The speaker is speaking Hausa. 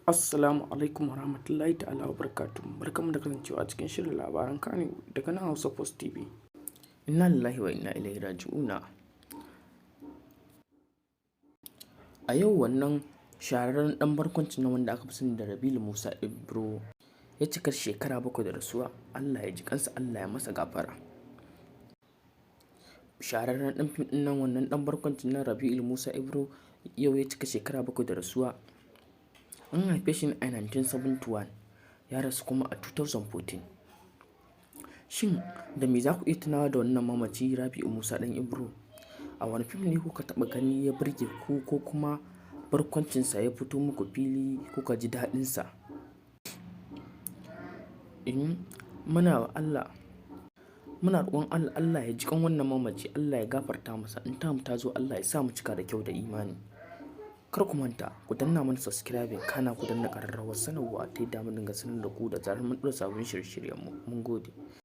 Assalamu alaikum warahmatullahi ta'ala wa barakatuhu. Barkanmu da kasancewa a cikin shirin labaran Kannywood daga nan Hausa Post TV. Inna lillahi wa inna ilaihi raji'una. A yau wannan shahararren ɗan barkwancin nan wanda aka fi sani da Rabilu Musa Ibro ya cika shekara 7 da rasuwa. Allah ya ji kansa, Allah ya masa gafara. Shahararren ɗan fim ɗin nan, wannan ɗan barkwancin nan Rabilu Musa Ibro, yau ya cika shekara 7 da rasuwa. An haife shi ne a 1971, ya rasu kuma a 2014. Shin da me za ku iya tunawa da wannan mamaci Rabi'u Musa ɗan Ibro? A wane fim ne kuka taɓa gani ya burge ku ko kuma barkwancinsa ya fito muku fili kuka ji daɗinsa? Muna wa Allah, muna roƙon Allah, Allah ya ji ƙan wannan mamaci, Allah ya gafarta masa, in tamu ta zo Allah ya sa mu cika da kyau da imani. Kar ku manta ku danna mana subscribing, kana ku danna ƙararrawar sanarwa ta yadda mu dinga sanar da ku da zarar mun ɗora sabbin shirye-shiryenmu. Mun gode.